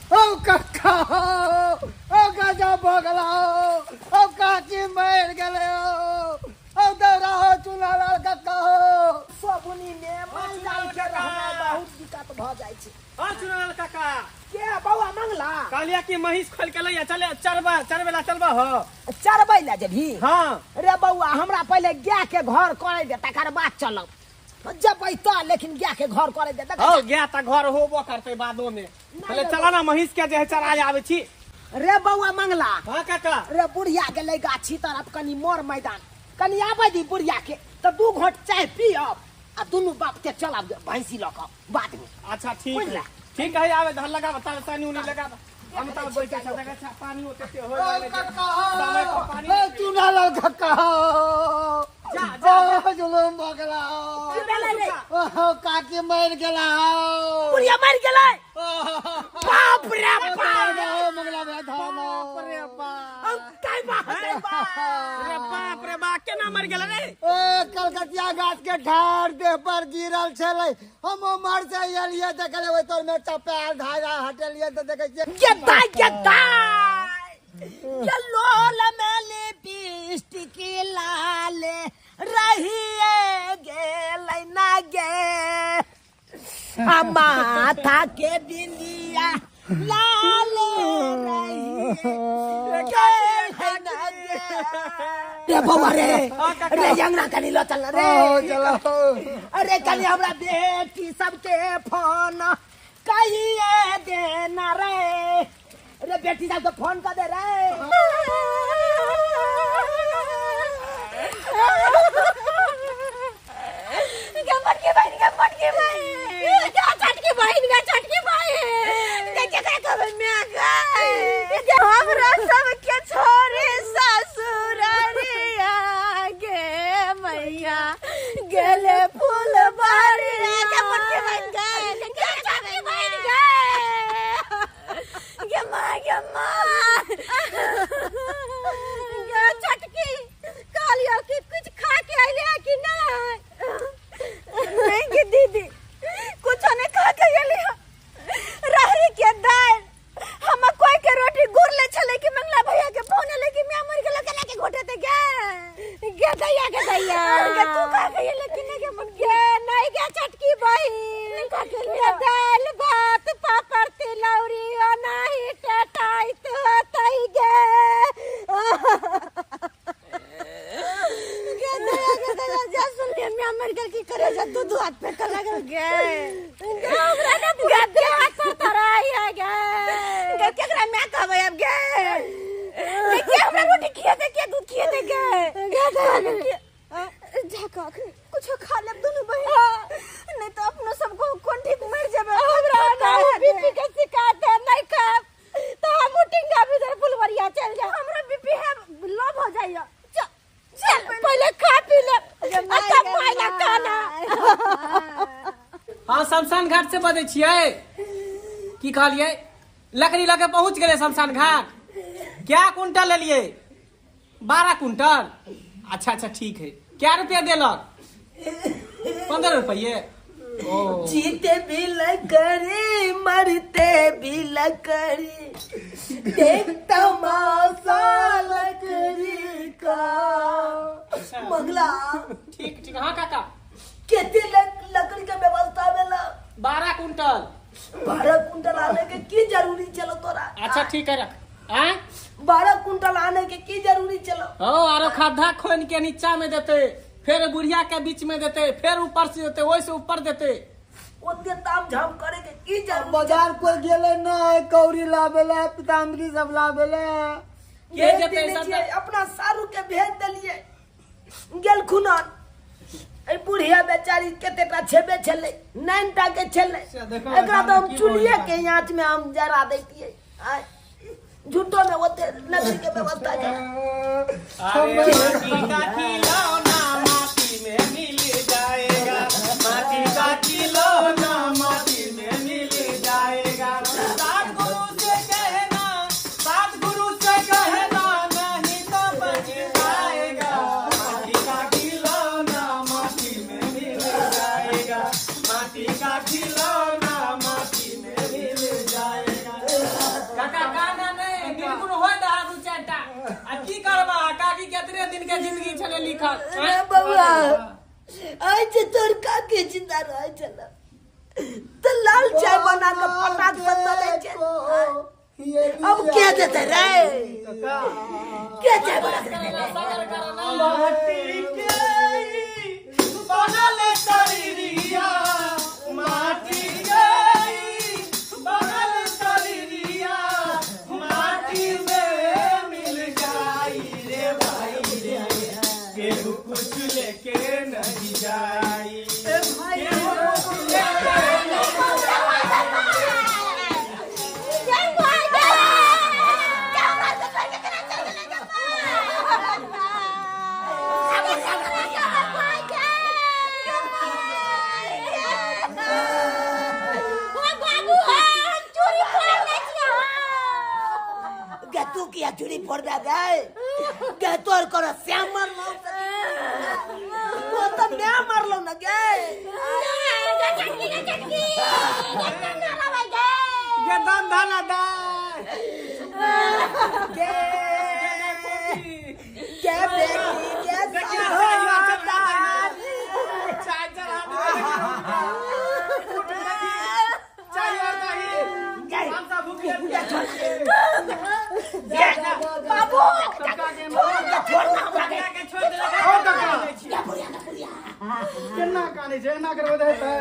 ओ कक्का हो, ओ गजब भऽ गेला हो, ओ काकी मरि गेलै हो, ओ दौड़ा हो चुनालाल कक्का हो। सबुनी में माल जाल के रहना बहुत दिक्कत भऽ जाइ छै। हाँ चुनालाल काका। के बौआ मंगला? कहलिया कि महींस खोल के लैया चले चरबा चरबे ला चलबा हो। चरबै ला जेबही? हाँ। रे बौआ हमरा पहिले गाय के घर करै दे तकर बाद चलब। जबै तऽ लेकिन गाय के घर करै दे। हो गाय तऽ घर होबो करतै बादो में। पहिले चला ना महींस के जे है चरा आबै छी। रे बौआ मंगला। हाँ काका। रे बुढ़िया गेलै गाछी तरफ कनी मोर मैदान कनी आबै दी बुढ़िया के तऽ दू घोट चाय पियब आ दुनू बाप के चलब भैंसी लऽ कऽ बाद में। अच्छा ठीक है ठीक है आवे धर लगा बता सानी उनी लगा हम तब बैठे छ देखै छ पानी ओते ते हो गेलै कक्का हो, समय पर पानी ओ चुनालाल कक्का हो, जा जा ओ जुलुम भऽ गेला हो, की भेलै रे? ओ काकी मरि गेला हो। बुढ़िया मरि गेलै? बाप रे बाप। हो मंगला भैया धान हो। बाप रे बाप। हम काय बाप रे बाप। रे बाप रे बाप केना मरि गेलै रे? ओ कलकतिया गाछ के ठार देह पर गिरल छलै, हम उमर से एलियै देखले ओहि तर में चपायल धागा हटेलियै तऽ देखै छियै गेदाइ गेदाइ के लोल में लिपस्टिक लाल रहिए गेलै ना गे आ माथा के बिंदिया लाल रहिए गेलै ना गे। रे बौआ रे रे अंगना कनी ल चल रे। ओ चलो। अरे कनी हमरा बेटी सबके फोन कहिए देना रे। रे बेटी सबके फोन कर दे रे। गे मटकी बहिन गे मटकी बहिन गे चटकी बहिन गे चटकी बहिन गे केकरा कहबै माय गे? गे हमरा सबके छोड़े ससुररिया गे मैया गेले फूल बारी गे मटकी बहिन गे गे चटकी बहिन गे गे माँ गे माँ गे चटकी कहलियौ कि कुछ खा के अयले कि नहीं? नहीं गे दीदी कुछ नहीं खा के अयली। रहरी के दाल हम कोई के रोटी गुड़ ले छले कि मंगला भैया के फोन ले कि मैं मर गेल केना के घोटे ते गे गे दैया गे दैया गे तू खा के अयले कि नहीं गे मन गे नहीं गे चटकी बहिन खा के गे दाल भात पापड़ तिलौरी ओ नहीं टेटाइत होतै गे गे दैया गे दैया जा सुन ले मैं मर गेल की करे जा दू दू हाथ पे कर लागल गे गे हमरा ने पूरा देह हाथ पर तराई है गे गे केकरा मैं कहबै अब गे गे के हमरा रोटी खिएतै के दूध खिएतै गे गे दैया जा का कुछ खा लेब दुनू बहिन नहीं तो अपनो सब को कोन ठीक मर जेबै। हमरा ना बीपी के शिकायत है नहीं खाब तो हम टिंगा भीतर फुलवरिया चल जा। हमरा बीपी है लो भ जाइया। चल चल पहले खा पी ले आ तब मायला खाना। हाँ शमशान घाट से बजै छियै। की कहलियै? लकड़ी लऽ के पहुँच गेलै शमशान घाट। क्या कुंटल लेलियै? 12 कुंटल। अच्छा अच्छा ठीक है। क्या रुपया देलक? 15 रुपये। ओ जीते भी लकड़ी मरते भी लकड़ी देख तमाशा लकड़ी का। मंगला ठीक ठीक। हाँ काका केते लकड़ी के व्यवस्था भेला? 12 कुंटल। 12 कुंटल आने के की जरूरी चलो तोरा? अच्छा ठीक है रख। आँ? 12 कुंटल आने के की जरूरी चलो? ओ आरो खद्धा खोन के नीचा में देते, फिर बुढ़िया के बीच में देते, फिर ऊपर से देते, ओहि से ऊपर देते। ओते ताम झाम करे के की जरूरी? बाजार कोई गेले ना कौड़ी लाबेले पीताम्बरी सब लाबेले। के भेज जेतै देने सब? छियै, अपना सारू के भेज देलियै गेल खुनन। ए बुढ़िया बेचारी कतेटा छेबे छलै, 9 टा के छलै। एकरा तऽ हम चुल्हिए के आँच में हम जरा दैतियै। आय झूठो में ओते लकड़ी के व्यवस्था कर। अरे माटी का खिलौना माटी में मिल जाएगा, माटी का खिलौना माटी में मिल जाएगा। सतगुरु से कहना, सतगुरु से कहना नहीं तो बच जाएगा। माटी का खिलौना माटी में मिल जाएगा, माटी का खिलौना माटी में मिल जाएगा। के जिंदगी छले लिखल। रे बउआ, आइ जे तोर काके जिंदा रहै छल तऽ लाल चाय बना के पटाक से दऽ दै छै। अब के देतै रे? के चाय बना के देतै रे? माटी के बनल शरीरिया, माटी के बनल शरीरिया, माटी में मिल जाई रे भाई रे, केहू कुछ लेके नहीं जाई, केहू कुछ लेके नहीं। गे तू किया चूड़ी फोड़ दे गए? गे तोर कोनो श्याम मारलो? वो तो मैं मारलो ना गे। ये दम धाना दे। गे गे बेटी गे। देखिए, चाय चढ़ा दे। चाय चढ़ा दे। उठ देखी, चाय और दही। हम सब भूखे। बाबू काका के काका के छोड़ दे। ओ काका, केना कानै छै? एना करबै तऽ हेतै?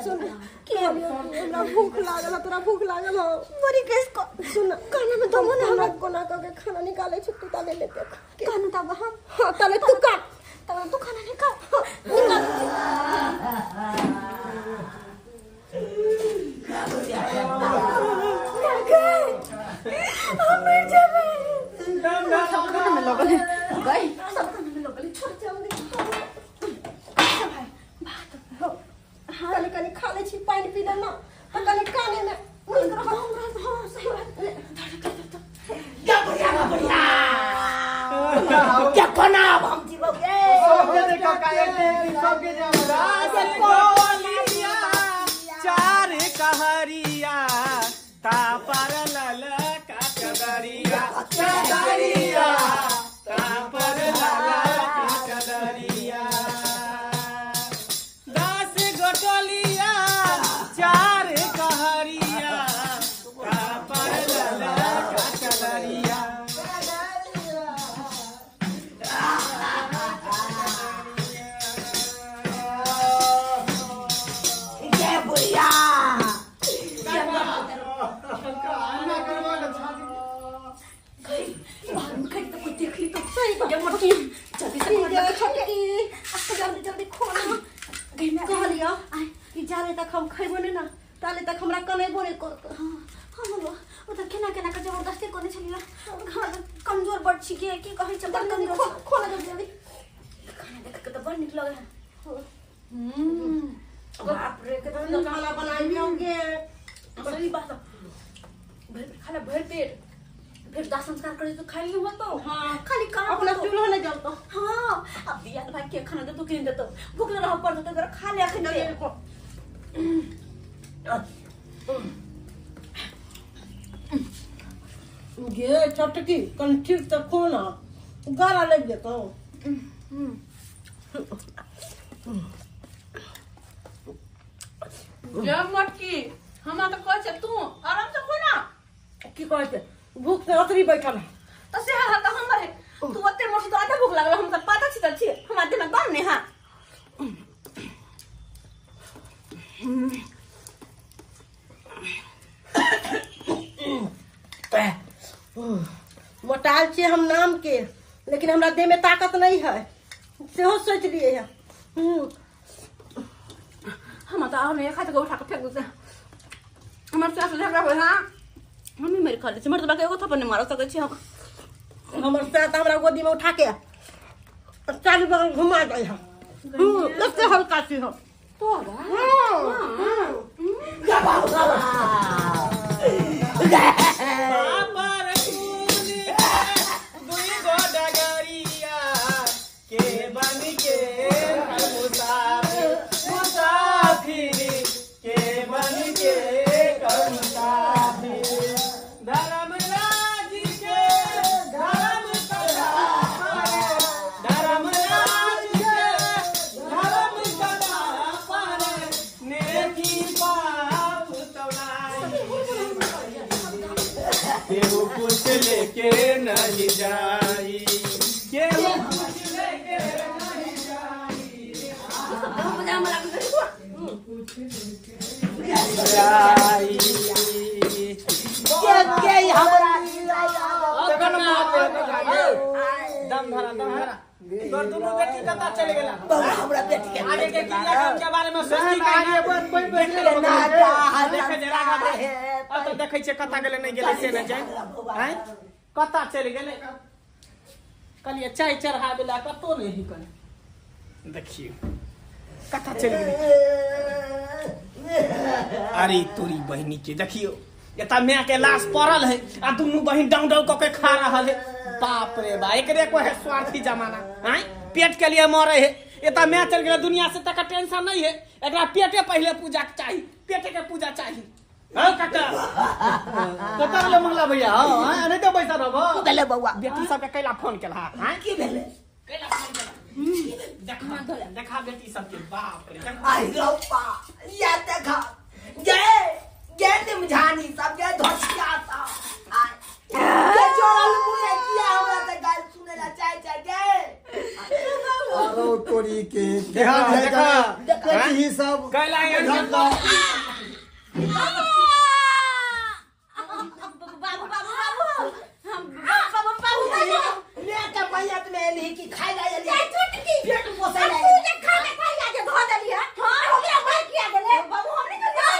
सुन, के हमरा भूख लागल है, तोरा भूख लागल हो बड़ी केस को। सुन, खाना में दमो ना, हमरा कोना क के खाना निकाले छै, तू ताले ले देख खाना तब हम। हां, ताले तू काट, तब तू खाना निकाल निकाल। हम मर जेबै। सब खाना में लगल है गई, सब खाना में लगल है। छोड़ जल्दी सब भाई भात हो। हाँ, कनी कनी खा ले छी, पानि पी लेना तऽ कनी काने में नीक रहत हमरा। हाँ, सही बात। ले, धर धर धर। गे बुढ़िया, गे बुढ़िया, गे कोना अब हम जीवो गे? सबके दे काका, एक एक सबके दे हमरा। दस गोलिया चार कहरिया, तापर ललका चदरिया, चदरिया तापर ललका चदरिया। 10 गोटोलिया चार कहरिया, तापर ललका चदरिया। गे बुढ़िया। काका, एना करबै तऽ छाती। बाहर में खड़ी तो कोई देख ली तो। सही बात। मोटी जल्दी से खोल दे छोटकी, जल्दी जल्दी खोल गई। मैं कहलियो कि जाले तक हम खैबो ने ना ताले तक हमरा कनेबो ने करतो। हां हां, बोलो ओ त केना केना के जबरदस्ती कोने छलियो। कमजोर बड़ छी के की कहै छै, बड़ कमजोर। खोल जल्दी जल्दी। खाना देख के त बड़ नीक लगे है। बाप रे, कितना खाना बनाई होंगे। सही बात, भर खाना भर पेट, फिर दाह संस्कार करे तो खाली हुआ तो। हाँ, खाली काम अपना होतो। चूल्हा नहीं जलतो। हाँ, अब बिया भाई के खाना दे तो के दे तो भूख रह पड़ तो खा ले अखन के। गे चटकी कन ठीक से खोना, गारा लग जेतो। जब मोटकी हमरा तऽ कहै छै तू आराम से खो ना। की कहै छै, भूख से अतरी बैठल है। तऽ से हाल तऽ हमर है। तू ओते मोटी तो आधा भूख लागल, हम तऽ पाता छी तऽ छी हमरा देह में दम नहीं। हां, मोटाल छियै हम नाम के, लेकिन हमरा देह में ताकत नहीं है, सेहो सोच लिए है। हम तऽ आब नहीं खाते, उठा के फेंक देते। हमर सास झगड़ा होय। हां, मम्मी मेरे खा ले छी, मर्द बाके एगो थप्पड़ नहीं मार सकै छी हम। हमर सास हमरा गोदी में उठा के चारू बगल घुमा दै है। एते हल्का छी हम। तोरा बापर खून के दुई गो डगरिया, के बन के मुसाफिर, मुसाफिर के बन के मुसाफिर। धर्मराज के धर्म कथा केहू कुछ लेके नहीं जाई, केहू कुछ लेके नहीं जाई, जाई के के हमरा दम धरा दम धरा। तोर दुनू बेटी कता चल गेला? बउआ हमरा बेटी के आगे के क्रियाक्रम के बारे में सोचती काहे? देखे जे राघव अब तो देखै छियै कता गेलै नहि गेलै से नहि जाय। हैं कता चलि गेलै? कहलियै चाय चढ़ाबै ला कतो नहि हिकल। देखियौ कता चलि गेलै। अरे तोरी बहिनी के देखियौ एता माय के लाश पड़ल है आ दुनू बहिन डाउ डाउ कऽ के खा रहल है। बाप रे बा, एकरे को है स्वार्थी जमाना। हैं पेट के लिए मरे है। एता माय चल गेलै दुनिया से तक टेंशन नहीं है। एकरा पेटे पहले पूजा के चाही, पेटे के पूजा चाही। हां काका कतऽ गेलै मंगला भैया? हां नहीं तो पैसा रहबो। की भेलै बउआ? बेटी सबके कैला फोन केलहा? हैं की भेलै? कैला फोन केलहा? देखा देखा बेटी सबके। बाप रे आई रप्पा या देखा गे गे निमझानी सब गे धोसिया सा आय के चोरल मुने किया हमरा त गाल सुने ला चाहे चाहे गे। अरे तोरी के देखा देखा बेटी सब कैला एहन बाबू बाबू बाबू हम बाबू बाबू ले के मैयत में एलही की खाइ ला एलही छोटकी पेट पोसै ला तू जे खाने खाइ जे धो देली है। हां हमरा मार किया गेलै बाबू? हमनी के देखा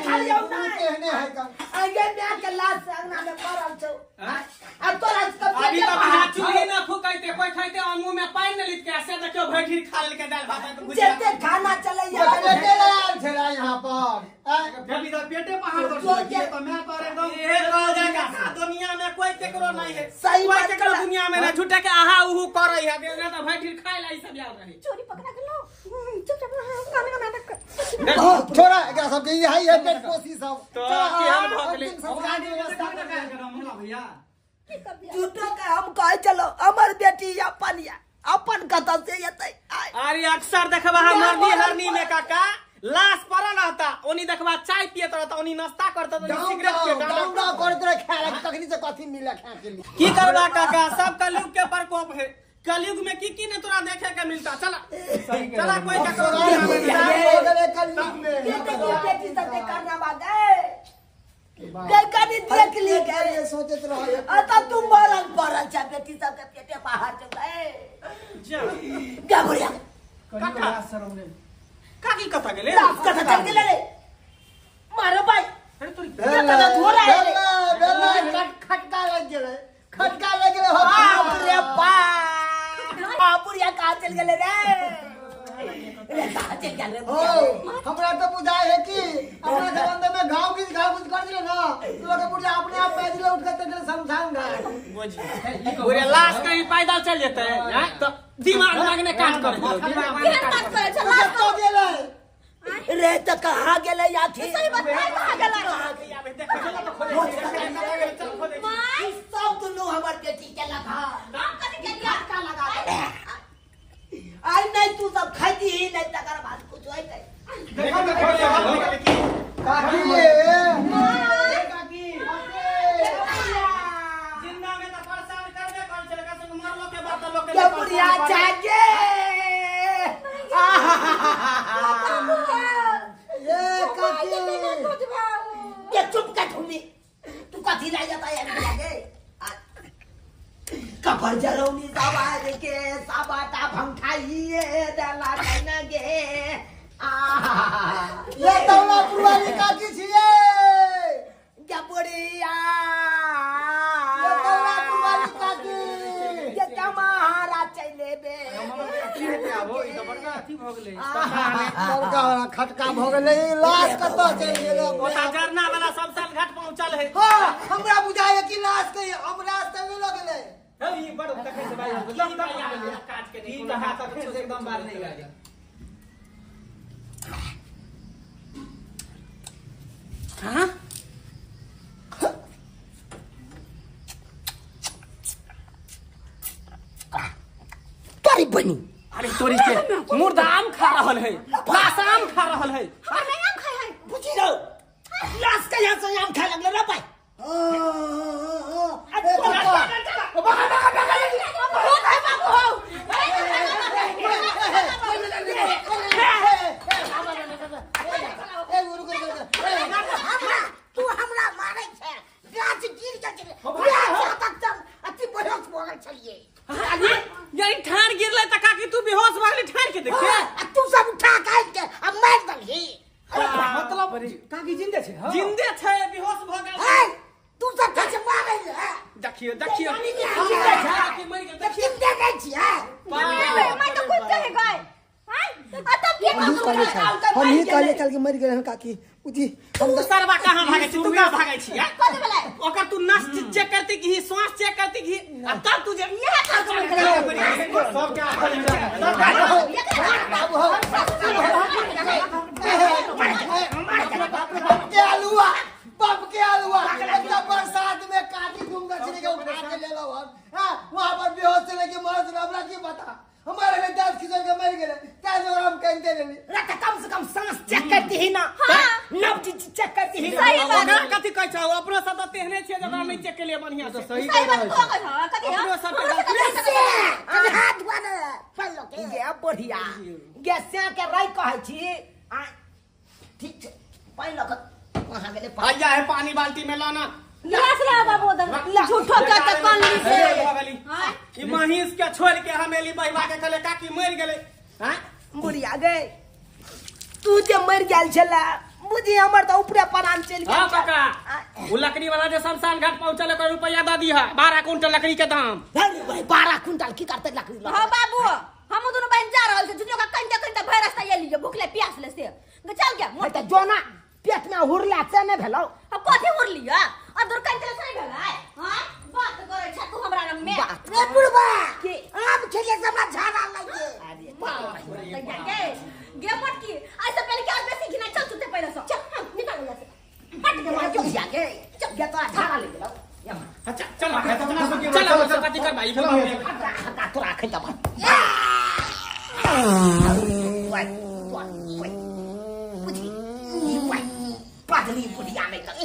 खा लियौ ना केहने है का आगे माय के लाश से अंगना में पड़ल छौ। आ तोरा सब अभी तो बिना चूल्ही ना फुकैते कोई खाइते और मुंह में पानी न लित के ऐसे देखियो भैठी खा लेलके दाल भात तो बुझ जते खाना चलैया बेटे आयल छेला यहाँ पर। अभी तो पेटे पहाड़ पर तो मैं पर एकदम ये कह जाएगा दुनिया में कोई केकरो नहीं है। सही कोई बात केकरो कहला। दुनिया में ना झूठे के आहा उहु करे है ना तो भैठी खाए ला ई सब याद रहे। चोरी पकड़ा गेलो चुपचाप खाने का नाटक कर। छोड़ा एकरा सब के यही है पेट पोसी सब। तो केहन भऽ गेलै? संस्कार के व्यवस्था मंगला भैया झूठो के हम कहे चलो हमर बेटी अपन या अपन कतऽ से एतै? अरे अक्सर देखबा हम मरनी हरनी में काका लाश पड़ल रहता, ओनी देखबा चाय पियत रहता, ओनी नाश्ता करता, ओनी सिगरेट पियत डाउन डाउन करत रहे खाए तखनी से कथी मिले खाए के लिए। की करबा काका, सब कलयुग के प्रकोप है। कलयुग में की की ने तोरा देखे के मिलता। चला चला कोई ककरो हो गेलै कलयुग में। बेटी सब के करना बा गए गए कनी देख ली गए सोचत रह अतः तू मरल पड़ल छ बेटी सब के पेटे बाहर चल गए गबड़िया काका काकी कथा गेलै? लाश कथा चल गेलै रे मारो भाई। अरे तोरी ये कथा थोड़ा है रे। बेला खटका लग गेलै, खटका लग गेलै। बाप रे बाप, बुढ़िया कहाँ चल गेलै रे? रे कहाँ चल गेलै ओ हमरा तो बुझाय है कि अपना जमाना में गांव की गांव कुछ कर दिले ना तो लोग बुढ़िया अपने आप पैदल उठ के चल शमशान घाट पूरे लाश कहीं पैदल चल जेतै हैं तो दिमाग मांगने काज कर दिलो। दिमाग मांगने केहन काज बात करे छ? लाश तो गेलै रे तो कहाँ गेलै याथी? सही बात है, कहाँ गेलै? ई सब दुनू हमर बेटी के लगा हम कथी केलियै? खटका लगा दे। आई नहीं तू सब खाती ही नहीं तकर बाद कुछ होई नहीं। काकी काकी जिंदा में तो परेशान करबे कर छले कसम मरलो के बाद तो लोग के के बुढ़िया जागे ये काकी के चुप कर ठुमी तू कथी ला जाता है जागे कबर जरौनी सवार के सबाटा भंखाइए दला न गे आहा ये तौला पुरवाली काकी छियै। के बुढ़िया ये तौला पुरवाली काकी के कमारा चले बे बड़का खटका भऽ गेलै। लाश कतऽ चलि गेलै? ओता जरना वाला शमशान घाट पहुंचल है। हाँ हमरा बुझाय कि लाश के हमरा से मिल गेलै। ई बड़ तखै से भाई काज के नहीं कोनो हाथ से एकदम बार नहीं लागे। हां तोरी बनी अरे तोरी के मुर्दा आम खा रहल है, लाश आम खा रहल है। हमरा नहीं आम खाय है। बुझी रहो लाश के यहाँ से आम खाए लगले रे भाई। कुत्ते छै बेहोश भ गेल। ए तू सब छै मारै है। देखियो देखियो काकी मरि गेल। देखियो देखै छियै मैं तो कुत्ते है गाय। हां आ तब के हम ही कहले कल के मरि गेल हन काकी। उजी हम सरवा कहां भागै छी? तू कहां भागै छी? कथि भेलै? ओकर तू नस चेक करती की श्वास चेक करती की आ तब तू जे इहे कर सब के बाबू हो के आलुआ बाप के आलुआ इतना बरसात में काटी घूम कर चले के उठा के ले लो हम। हां वहां पर बेहोश चले के मरत हमरा की पता? हमारे में दस खिसक के मर गेले ताज और हम कहते लेली। रे त कम से कम सांस चेक करती ही ना। हां नब्ज चेक करती ही ना। सही बात। ओकरा कथि कहै छौ? अपनो सब त तेहने छियै जकरा नहि चेक केलियै बढ़िया से। सही बात कहै छौ। कथि अपनो सब के हाथ धोआ पहलो के गे बढ़िया गे से के राय कहै छी। आ ठीक छै पहलो के वहां गेले। आया है पानी बाल्टी में लाना। गिलास ला बाबू उधर झूठो के त कन ली से। हां ई महीस के छोड़ के हम एली बहिवा के कहले काकी मरि गेलै। हां बुढ़िया गए तू जे मरि गेल छला बुझी हमर त ऊपरे परान चलि गेल। हां काका उ लकड़ी वाला जे शमशान घाट पहुंचल ओकर रुपया द दीहा। 12 क्विंटल लकड़ी के दाम। अरे भाई 12 क्विंटल की करते लकड़ी? हां बाबू हम दोनों बहन जा रहल छी। झूठो का कंटा कंटा भर रास्ता एलियो भूखले प्यासले से चल गया। त जोना पेट में हुरला से नै भेलौ। अब कथि हुरलिया? आ दूर कंटा से नै भेलै। हां बात करै छ तू हमरा रंग में। रे बुढ़बा के आम खेले से हमरा झाड़ा लागे। अरे बाप रे गे गे मोटकी ऐसे पहले क्या बेसी घिना चल सुते पहले से चल हम निकल यहाँ से हट गे मार चुप जा गे चुप गया तो झाड़ा ले गेलौ। अच्छा चल चल चल कथि कर भाई हटा तोरा खै दबा वाई वाई बुझी वाई पागली बुढ़िया नहीं कर।